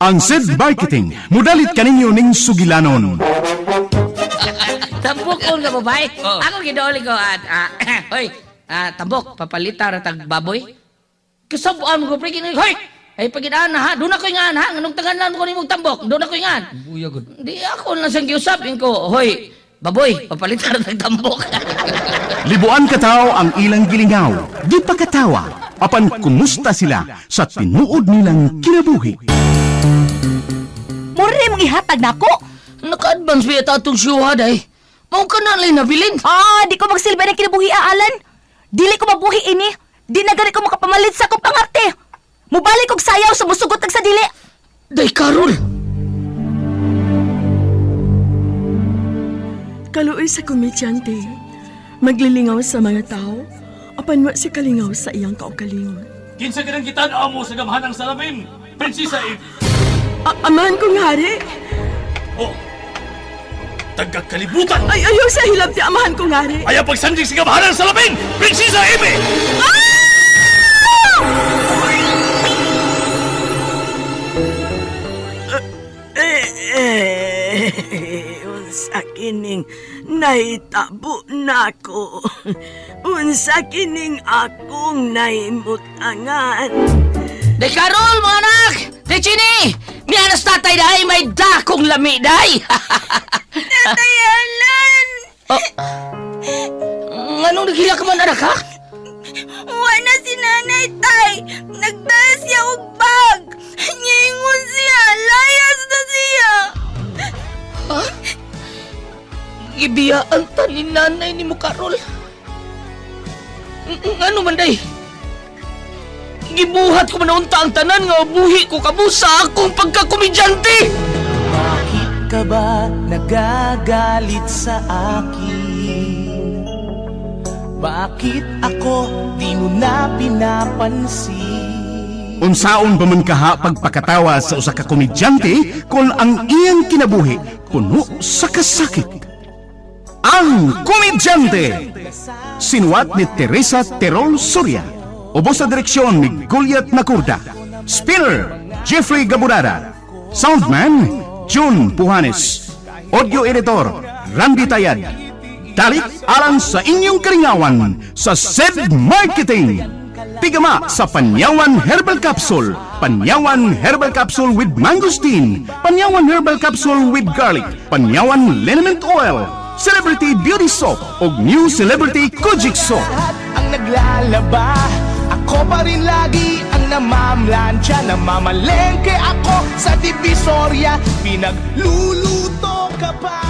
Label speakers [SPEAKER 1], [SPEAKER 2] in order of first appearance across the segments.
[SPEAKER 1] Ang SED Marketing, mudalit kaninyo ning sugilanon.
[SPEAKER 2] Tambok ko nga babae.
[SPEAKER 3] Oh.
[SPEAKER 2] Ako gidooli ko at hoy, tambok papalita ra tag baboy. Kasab-an ko pre kini. Hoy, ay pagidaan na ha, doon ako ingan ha, nganong tanganan ko nimong tambok, doon ako ingan.
[SPEAKER 3] Buya gud.
[SPEAKER 2] Di ako lang siyang giusap ko, hoy, baboy, papalita ra tag tambok.
[SPEAKER 1] Libuan kataw ang ilang gilingaw, di pa katawa, apan kumusta sila sa tinuod nilang kinabuhi.
[SPEAKER 4] Mura mong ihatag nako.
[SPEAKER 2] Naka-advance ba yata atong siyuha day? Mao ka na lang nabilin.
[SPEAKER 4] Ah, di ko magsilbi ng kinabuhi, Alan. Dili ko mabuhi ini. Di na gani ko makapamalit sa akong pangarte. Mubalik og sayaw sa musugot ag sa dili.
[SPEAKER 2] Day Karol.
[SPEAKER 5] Kaluoy sa komedyante. Maglilingaw sa mga tao, apan wa si kalingaw sa iyang kaugalingon.
[SPEAKER 6] Kinsa ka nang gitan-aw mo sa gamhan ng salamin, Prinsesa Eve?
[SPEAKER 5] Amahan kong hari!
[SPEAKER 6] Oh, tagakalibutan!
[SPEAKER 5] Ay, ayaw sa hilabti, amahan kong hari!
[SPEAKER 6] Ayaw pagsanding sa gamhan ng salamin, Prinsesa Eve!
[SPEAKER 5] Eh, unsa kining nahitabo nako. Unsa kining akong nahimutangan.
[SPEAKER 2] Day Karol, mga anak! Day Chini! Mianas tatay day, may dakong lami day!
[SPEAKER 5] Tatay Alan!
[SPEAKER 2] Oh. Nganong naghila ka man, anak, ha?
[SPEAKER 4] Wa na si nanay tay. Nagdala siya og bag. Niingon siya, layas na siya.
[SPEAKER 2] Gibiyaan ta ni nanay ni mo, Karol. Ngano man, day? Gibuhat ko man unta ang tanan nga buhi ko kamo sa akong pagkakomedyante!
[SPEAKER 7] Bakit ka ba nagagalit sa akin? Bakit ako di mo na pinapansin?
[SPEAKER 1] Unsaon ba man kaha pagpakatawa sa usa ka komedyante kung ang iyang kinabuhi puno sa kasakit? Ang Komedyante! Sinuwat ni Teresa Terol Soria. Ubos sa direksyon ni Goliath Nakurda. Spinner, Jeffrey Gaburada. Soundman, June Puhanes. Audio editor, Randy Tayad. Dalit alang sa inyong karingawan sa SED Marketing. Tigama sa Panyawan Herbal Capsule, Panyawan Herbal Capsule with Mangosteen, Panyawan Herbal Capsule with Garlic, Panyawan Liniment Oil, Celebrity Beauty Soap ug New Celebrity Kojic Soap.
[SPEAKER 7] Lahat ang naglalaba, ako pa rin lagi ang namamlansya. Namamalengke ako sa Divisoria, pinagluluto ka pa.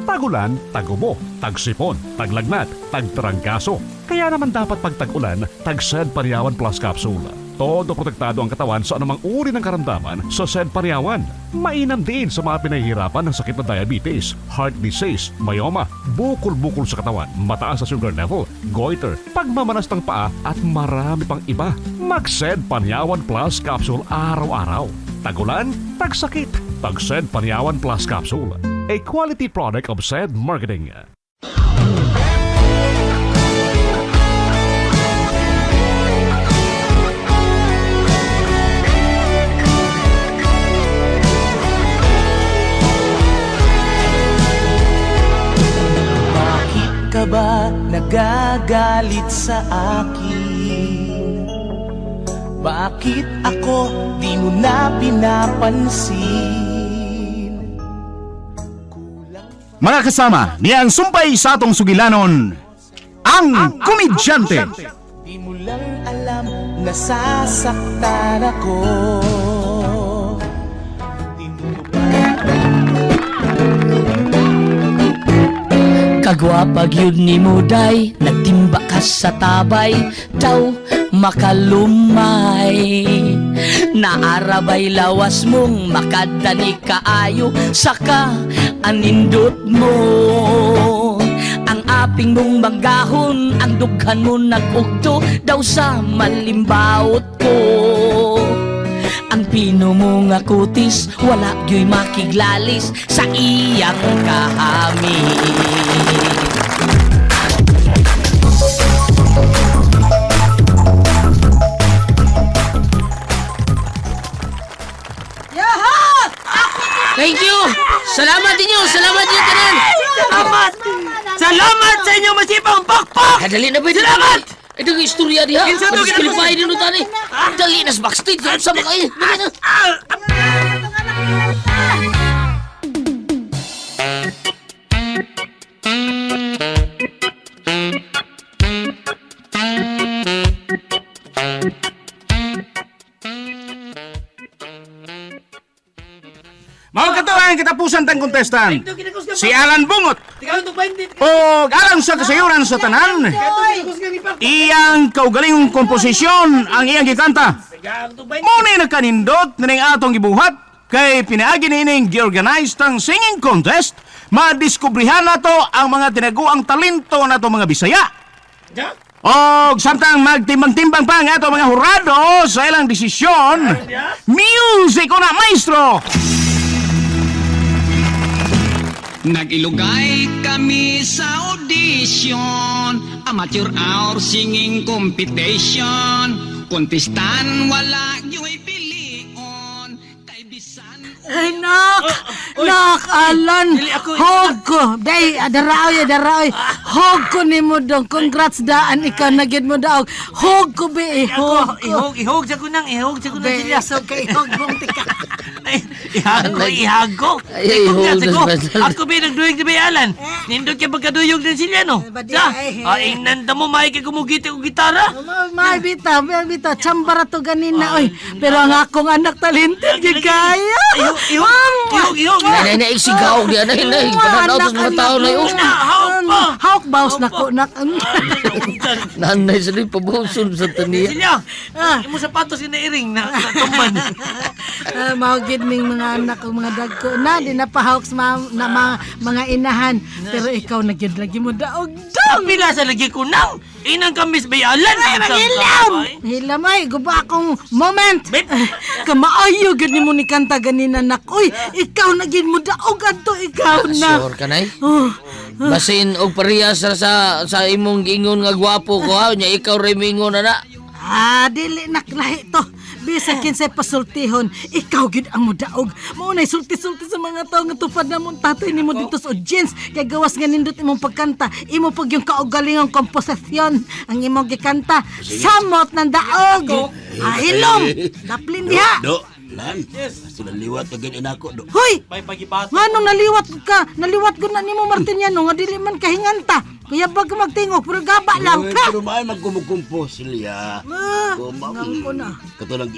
[SPEAKER 8] Tagulan, tagubo, tagsipon, taglagnat, tagtrangkaso. Kaya naman dapat pag tag-ulan, tag-Sed Pariawan Plus Capsule. Todo protektado ang katawan sa anumang uri ng karamdaman sa Sed Pariawan. Mainam din sa mga pinahihirapan ng sakit na diabetes, heart disease, myoma, bukol-bukol sa katawan, mataas sa sugar level, goiter, pagmamanas ng paa at marami pang iba. Mag-Sed Pariawan Plus Capsule araw-araw. Tagulan, tagsakit. Tag-Sed Pariawan Plus Capsule. A quality product of said marketing.
[SPEAKER 7] Bakit ka ba nagagalit sa akin? Bakit ako di mo na pinapansin?
[SPEAKER 1] Mga kasama, niya ang sumpay sa atong sugilanon, ang Komedyante.
[SPEAKER 7] Di mo lang alam nasasaktan ako. Di mo ba
[SPEAKER 2] Kagwapag yun ni Muday, nagtimba ka sa tabay, daw makalumay. Naarabay lawas mong makadani kaayo, saka anindot mo. Ang aping mong manggahon, ang dughan mo nagugto, daw sa malimbaot ko. Ang pino mo nga kutis, wala gyo'y makiglalis sa iyang kahamin. Thank you. Salamat ninyo, salamat ninyo tanan.
[SPEAKER 6] Salamat! Salamat sa inyong masipang pakpak!
[SPEAKER 2] Ah, dali na ba?
[SPEAKER 6] Salamat!
[SPEAKER 2] Ito ang istorya diha.
[SPEAKER 6] Kinsa to,
[SPEAKER 2] Madisqualify din tani. Dali na sa backstage. Sa mga kayo. Dali na.
[SPEAKER 1] Mao kato ang katapusan tang contestant. Si Alan Bungot. Og alang sa kasayuran sa tanan, iyang kaugalingong komposisyon ang iyang gikanta. Muna nakanindot nining atong gibuhat kay pinaagi niining giorganize tang singing contest, madiskubrihan nato ang mga tinaguang talento nato mga Bisaya. Og samtang magtimbang-timbang pa ang ato mga hurado sa ilang desisyon, music una maestro!
[SPEAKER 3] Nag-ilugay kami sa audition, Amateur hour singing competition. Kontestan wala yo'y pilion. Kay bisan
[SPEAKER 9] Ay, nak! Nak, Alan! Hog ko! Day, daraoy, daraoy. Hog ko ni mo dong. Congrats daan, ikaw na gyud mo daog. Hog ko, be, eh, hog ko.
[SPEAKER 6] Ihog, ihog sa kunang, ihog sa kunang
[SPEAKER 9] Be,
[SPEAKER 6] sila.
[SPEAKER 9] so kay hog mong tika.
[SPEAKER 6] Ay, ihag ko, ihag ko.
[SPEAKER 2] Ay, ay,
[SPEAKER 6] Congrats
[SPEAKER 2] ihog
[SPEAKER 6] ako.
[SPEAKER 2] na sila.
[SPEAKER 6] Ako ba nagduyog ni Bayalan? Nindot kay pagkaduyog din sila, no?
[SPEAKER 9] Badi,
[SPEAKER 6] Sa,
[SPEAKER 9] ay,
[SPEAKER 6] ah, ingnan ta mo, may kay kumugiti og gitara.
[SPEAKER 9] May bita, may bita. Tsambara to ganina, oy. Pero ang akong anak talented, gyud kaya.
[SPEAKER 6] Ihog, ihog, ihog, ihog.
[SPEAKER 2] Nay, nay, nay, sigaw diha nay, nay. Pananaw sa mga tao nay. Oh.
[SPEAKER 6] Na, hawak pa.
[SPEAKER 9] Hawk baws na ko, nak.
[SPEAKER 2] Nanay sa ni pabuson sa taniya.
[SPEAKER 6] Silya, imo sapatos yung nairing na tuman.
[SPEAKER 9] Ah, mao gid ning mga anak ko mga dagko na di na pahawk sa na mga, mga inahan pero ikaw na gyud lagi mo daog dong.
[SPEAKER 6] Pila sa lagi ko nang. Inang kamis Bayalan.
[SPEAKER 9] Ay, hilam! Hilam ay, guba akong moment. Kamaayo gid nimo ni kanta ganina nak. Uy, ikaw na gid mo daog adto ikaw na.
[SPEAKER 2] Sure ka nay?
[SPEAKER 9] Oh,
[SPEAKER 2] Basin og parehas ra sa imong giingon nga gwapo ko ha, nya ikaw ray mingon na na.
[SPEAKER 9] Ah, dili nak lahi to. Bisan kinsay pasultihon, ikaw gid ang mudaog. Mao nay sulti-sulti sa mga tawo nga tupad na mong tatay nimo dito sa audience kay gawas nga nindot imong pagkanta, imo pag yung kaugalingong komposisyon ang imong gikanta. Samot ng daog. Ah, hilom. Daplin diha.
[SPEAKER 10] Do, lan. Sila liwat ka ganyan ako, do.
[SPEAKER 9] Hoy!
[SPEAKER 6] May pagibato.
[SPEAKER 9] Nganong naliwat ka? Naliwat ko na nimo Martiniano nga dili man kahinganta. Kaya bag magtingog pero gaba lang
[SPEAKER 10] Uy,
[SPEAKER 9] ka.
[SPEAKER 10] Pero maay magkumukumpo silya.
[SPEAKER 9] Ah,
[SPEAKER 10] Kung
[SPEAKER 9] ngangko na.
[SPEAKER 10] Katulad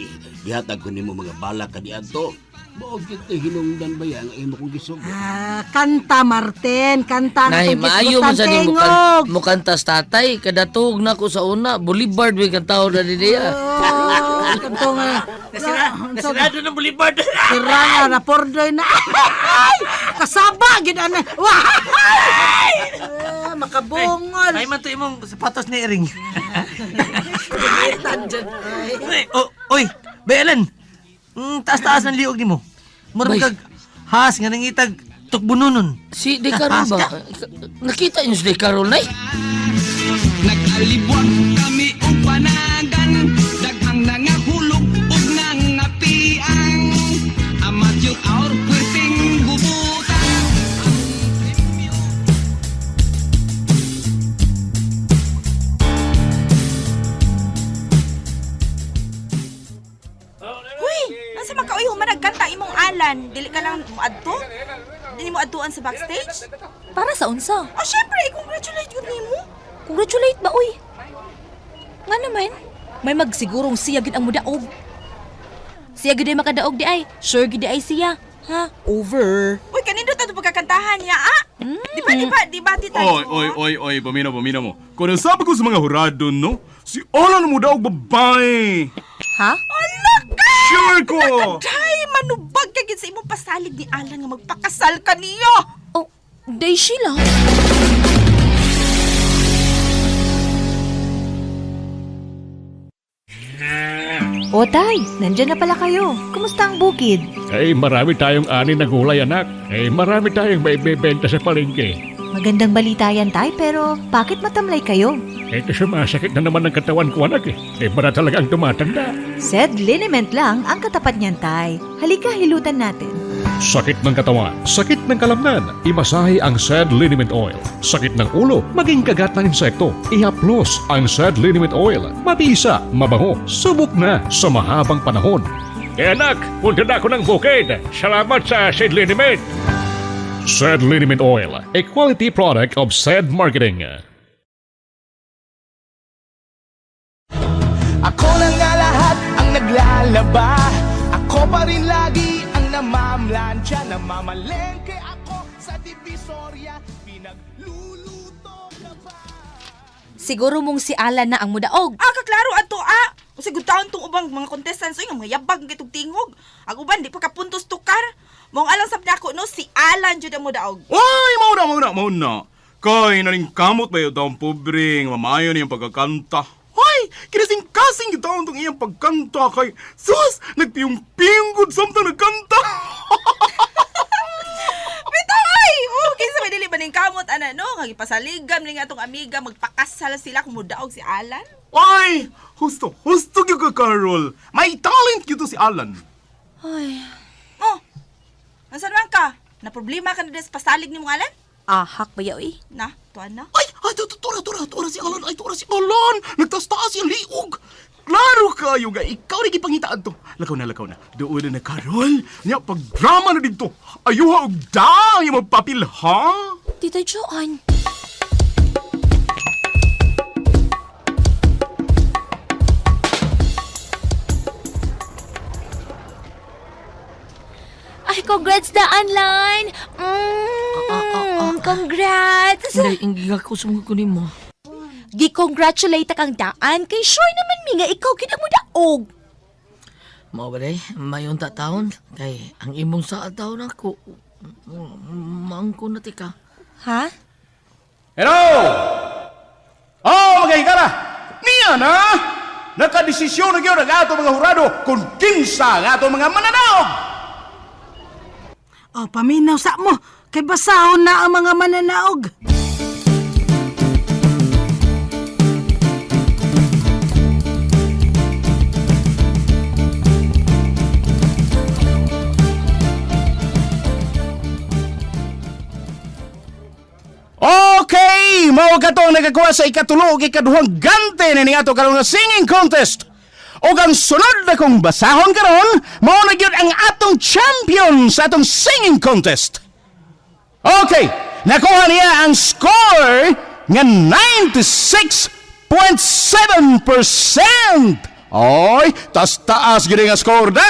[SPEAKER 10] gihatag ko nimo mga balak ka diadto. Mao gid hinungdan ba ya ang imo kong gisugo.
[SPEAKER 9] Ah, kanta Martin, kanta
[SPEAKER 2] Nay,
[SPEAKER 9] ang
[SPEAKER 2] maayo man sa ni
[SPEAKER 9] tingog.
[SPEAKER 2] mukan mukantas tatay kadatog na ko sa una, Boulevard may kantaon na niya.
[SPEAKER 9] Oh, kanto nga.
[SPEAKER 6] Nasira, nasirado ng boulevard.
[SPEAKER 9] Sira nga, rapordoy na. Ay! Kasaba, gid ana. Wah! Ah, makabungol.
[SPEAKER 6] Ay man to imong sapatos ni iring.
[SPEAKER 9] Tan dyan, ay.
[SPEAKER 6] Uy, oh, oy, Bayalan. Taas-taas ng liog nimo.
[SPEAKER 2] Bay.
[SPEAKER 6] Murag kag has nga nangitag tukbununon.
[SPEAKER 2] Si De Carol ba? Nakita niyo si De Carol nay?
[SPEAKER 3] Nag-alibwag kami og panagan. Daghang nangahulog og nangapiang. Amateur hour puwerteng gubutan. Ang premyo
[SPEAKER 4] Huy, nasa makauy human nagkanta imong Alan. Dili ka lang moadto? Dili mo adtuan sa backstage?
[SPEAKER 11] Para sa unsa?
[SPEAKER 4] Oh, syempre, i-congratulate gud nimo.
[SPEAKER 11] Congratulate ba uy? Nga naman, may magsigurong siya gid ang mudaog. Siya gid ay makadaog di ay. Sure gid di ay siya. Ha? Over.
[SPEAKER 4] Uy, kanindot ato pagkakantahan niya, ah? Di ba, di ba, di ba, tita?
[SPEAKER 1] Oy, oy, oy, oy, pamina, pamina mo. Kung nasabi ko sa mga hurado, no? Si Alan mo daw babae.
[SPEAKER 11] Ha?
[SPEAKER 4] Ala ka!
[SPEAKER 1] Sure ko!
[SPEAKER 4] Nakaday, manubag ka gid sa imong pasalig ni Alan nga magpakasal ka niyo.
[SPEAKER 11] Oh, day Sheila.
[SPEAKER 12] O tay, nandyan na pala kayo. Kumusta ang bukid?
[SPEAKER 8] Eh, marami tayong ani na gulay, anak. Eh, marami tayong maibebenta sa palengke.
[SPEAKER 12] Magandang balita yan tay, pero bakit matamlay kayo?
[SPEAKER 8] Eh, kasi masakit na naman ang katawan ko, anak eh. Eh, para talaga ang tumatanda.
[SPEAKER 12] Said liniment lang ang katapat niyan tay. Halika, hilutan natin.
[SPEAKER 8] Sakit ng katawan, sakit ng kalamnan, imasahe ang Sad Liniment Oil. Sakit ng ulo, maging kagat ng insekto, ihaplos ang Sad Liniment Oil. Mabisa, mabango, subok na sa mahabang panahon. Eh anak, punta na ako ng bukid. Salamat sa Sad Liniment. Sad Liniment Oil, a quality product of Sad Marketing.
[SPEAKER 7] Ako na nga lahat ang naglalaba. Ako pa rin lagi ang namamlansya. Namamalengke ako sa Divisoria. Pinagluluto ka pa.
[SPEAKER 11] Siguro mong si Alan na ang mudaog.
[SPEAKER 13] Ah, kaklaro adto ah. Kasi good taon tong ubang mga contestants uy, nga mga yabag kitog tingog. Ang uban di pa kapuntos tukar. Mong alang sab nako no si Alan jud ang modaog.
[SPEAKER 1] Oy, mao na, mao na, mao na. Kay naning kamot ba yung taong pobre nga mamayo niyang pagkakanta. Hoy, kinasing-kasing yung taong tong iyang pagkanta kay sus, nagpiyong-piyong samtang nagkanta.
[SPEAKER 13] Bitaw ay! Oh, kinsa may dili ba ning kamot ana no? Nga gipasaligam ni nga atong amiga magpakasal sila kung modaog si Alan.
[SPEAKER 1] Ay, husto, husto gyud ka, Carol. May talent gyud to si Alan.
[SPEAKER 11] Ay,
[SPEAKER 13] Oh. Ansan man ka? Na problema ka na des pasalig ni mong Alan?
[SPEAKER 11] ahak ba yaw eh?
[SPEAKER 13] Na, tuan na.
[SPEAKER 1] Ay, ay, tura, tura, tura si Alan, ay, tura si Alan. Nagtaas-taas yung liog. Klaro kayo nga, ikaw rin gipangitaan to. Lakaw na, lakaw na. Doon na na, Carol. Nya, pag-drama na dito. Ayuha og da, yung magpapil, ha?
[SPEAKER 11] Tita Joanne. Ay, congrats daan line! Congrats!
[SPEAKER 2] Day, ang gigako sa mga kunin mo.
[SPEAKER 11] Gi-congratulate kang daan kay sure naman mi nga ikaw gid ang mudaog.
[SPEAKER 2] Mao ba day, mayon ta taon. Kay, ang imong saad taon ako. Maangko na tika.
[SPEAKER 11] Ha?
[SPEAKER 1] Hello! Oh, mga higala! Niya na! Nakadesisyon na gyud ang ato mga hurado kung kinsa ang ato mga mananaog!
[SPEAKER 9] Oh, paminaw sa mo. Kay basahon na ang mga mananaog.
[SPEAKER 1] Okay! Mao ka to ang nakakuha sa ikatulo ug ikaduhang gante na ni ato karon nga singing contest. Ug ang sunod na kong basahon karon, mao na gyud ang atong champion sa atong singing contest. Okay, nakuha niya ang score nga 96.7%. Oy, tas taas gyud nga score da.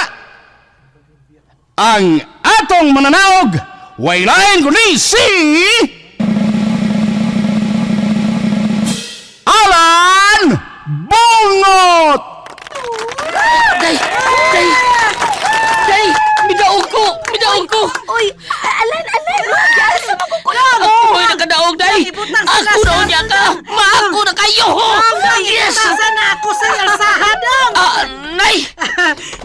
[SPEAKER 1] Ang atong mananaog, way lain kundi si Alan Bungot!
[SPEAKER 2] Day! Day! Day! Midaog ko! Midaog ko!
[SPEAKER 4] Uy, Alan, Alan! Gialsa man ko kuno.
[SPEAKER 2] Ako ay nakadaog, day!
[SPEAKER 9] Ibutang sila
[SPEAKER 2] Ako
[SPEAKER 9] sa-
[SPEAKER 2] na unya ka! Maako na kayo! Yes!
[SPEAKER 9] Yes! na ako sa alsahan dong.
[SPEAKER 2] Ah, nay!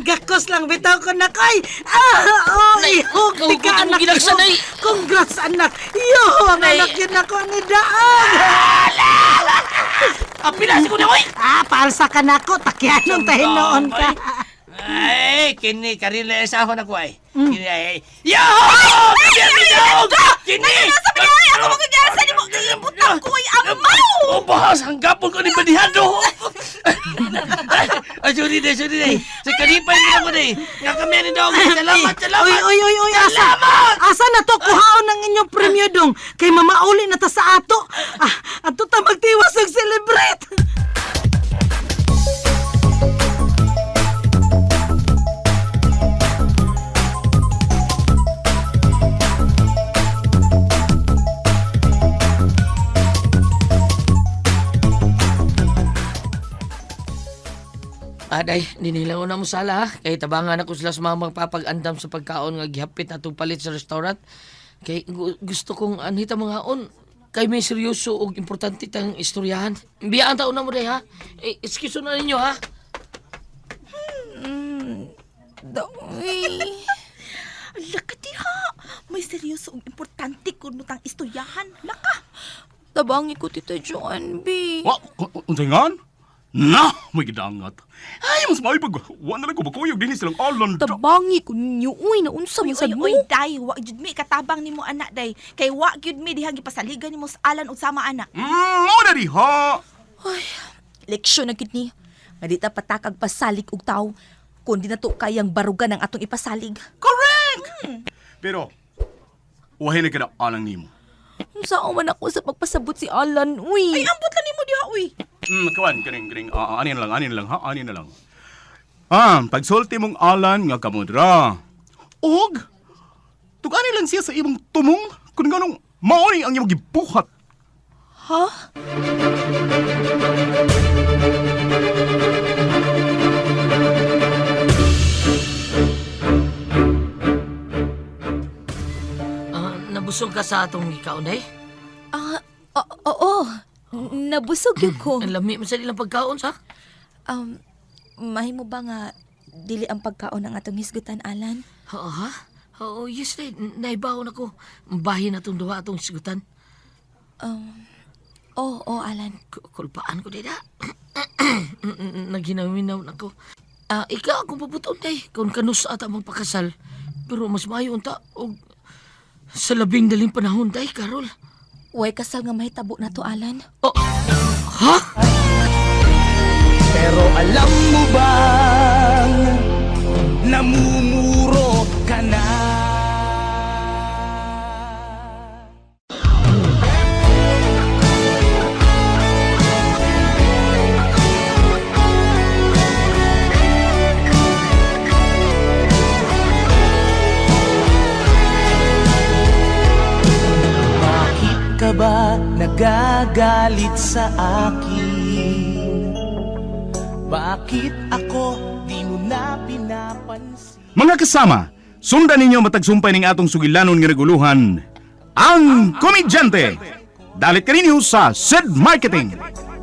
[SPEAKER 9] Gakos lang bitaw ko na koy. Ah, oh,
[SPEAKER 2] Nay,
[SPEAKER 9] ihog
[SPEAKER 2] ikaw
[SPEAKER 9] ti ka
[SPEAKER 2] ko
[SPEAKER 9] anak.
[SPEAKER 2] ginagsa,
[SPEAKER 9] ihog.
[SPEAKER 2] nay.
[SPEAKER 9] Congrats anak. Yo, ang
[SPEAKER 2] Nay.
[SPEAKER 9] anak yun ako ni Daog.
[SPEAKER 6] Apila ko na oy.
[SPEAKER 9] Ah, paalsa ka na ako. Takyanong tayo noon ka.
[SPEAKER 6] Ay, kini karina sa ako na ko ay. Kini ay. Yaho! Kini daog! Kini!
[SPEAKER 13] Nasa ba ay ako magigyasa nimo ibutang ko ay amaw.
[SPEAKER 6] Oh, bahas hanggapon ko ni Banihado. Ay, sorry day, sorry day. Sa kalipay mo na ko day. Nga kami ni daog. Salamat, salamat.
[SPEAKER 9] Uy, uy, uy, uy, asa? Asa na to? Kuhaon ang inyong premyo dong. Kay mamauli na ta sa ato. Ah, ato ta magtiwas og celebrate.
[SPEAKER 2] Aday, ninilaw na mo sala ha. Kay tabangan ako sila sa mga magpapag-andam sa pagkaon nga gihapit atong palit sa restaurant. Kay gusto kong anhita mga on. Kay may seryoso og importante tang istoryahan. Biyaan taon na mo day ha. Eh, excuse na ninyo ha.
[SPEAKER 11] Doy.
[SPEAKER 13] Laka diha. May seryoso ug importante kuno tang istoryahan. Laka.
[SPEAKER 11] Tabangi ko, Tita Joanne, B.
[SPEAKER 1] Wa, unsay ngan? Na, may gidangat. Ay, mas maayo pag wa na lang ko bakuyog dinhi silang Alan.
[SPEAKER 11] Tabangi ko ninyo, uy, naunsa man
[SPEAKER 13] Uy,
[SPEAKER 11] sad
[SPEAKER 13] uy,
[SPEAKER 11] mo.
[SPEAKER 13] uy, day, wa jud mi katabang nimo anak day. Kay wa gyud mi dihang gipasaligan nimo sa Alan ug sama anak.
[SPEAKER 1] Mo na diha.
[SPEAKER 11] Ay, leksyon na gid ni. Nga di ta patakag pasalig og tawo. Kundi na to kayang barugan ang atong ipasalig.
[SPEAKER 1] Correct. Pero wahin na kada alang nimo.
[SPEAKER 11] Unsa man ako sa pagpasabot si Alan, uy.
[SPEAKER 13] Ay, ambot lang nimo diha, uy.
[SPEAKER 1] Kawan kaning kaning anin lang, anin lang ha, anin na lang. Ah, pagsulti mong Alan nga kamudra. Og tugani lang siya sa imong tumong kun nganong mao ni ang imong gibuhat.
[SPEAKER 11] Ha?
[SPEAKER 2] Ah, nabusog ka sa atong ikaw, day?
[SPEAKER 11] Ah, oo. Nabusog yun ko.
[SPEAKER 2] Ang lami man sa ilang pagkaon sa.
[SPEAKER 11] Mahimo ba nga dili ang pagkaon ang atong hisgutan, Alan?
[SPEAKER 2] Oo, ha? Oo, yes, day. Naibaon ako. Bahin na itong duha atong sigutan.
[SPEAKER 11] Oo, oh, Alan.
[SPEAKER 2] Kulpaan ko, day da. Naghinawinaw na ko. Ah, ikaw akong paputon, day. Kung kanus ata magpakasal. Pero mas maayo unta og sa labing daling panahon, day, Carol.
[SPEAKER 11] Way kasal nga mahitabo na to, Alan.
[SPEAKER 2] Oh, ha?
[SPEAKER 7] Pero alam mo bang namumuro ka na? Bakit ka ba nagagalit sa akin? Bakit ako di mo na pinapansin?
[SPEAKER 1] Mga kasama, sundan ninyo matagsumpay ning atong sugilanon nga naguluhan, ang komedyante. Dalit kaninyo sa Sid Marketing.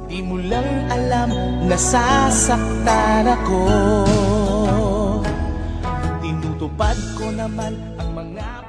[SPEAKER 7] Di mo lang alam nasasaktan ako. Tinutupad ko naman ang mga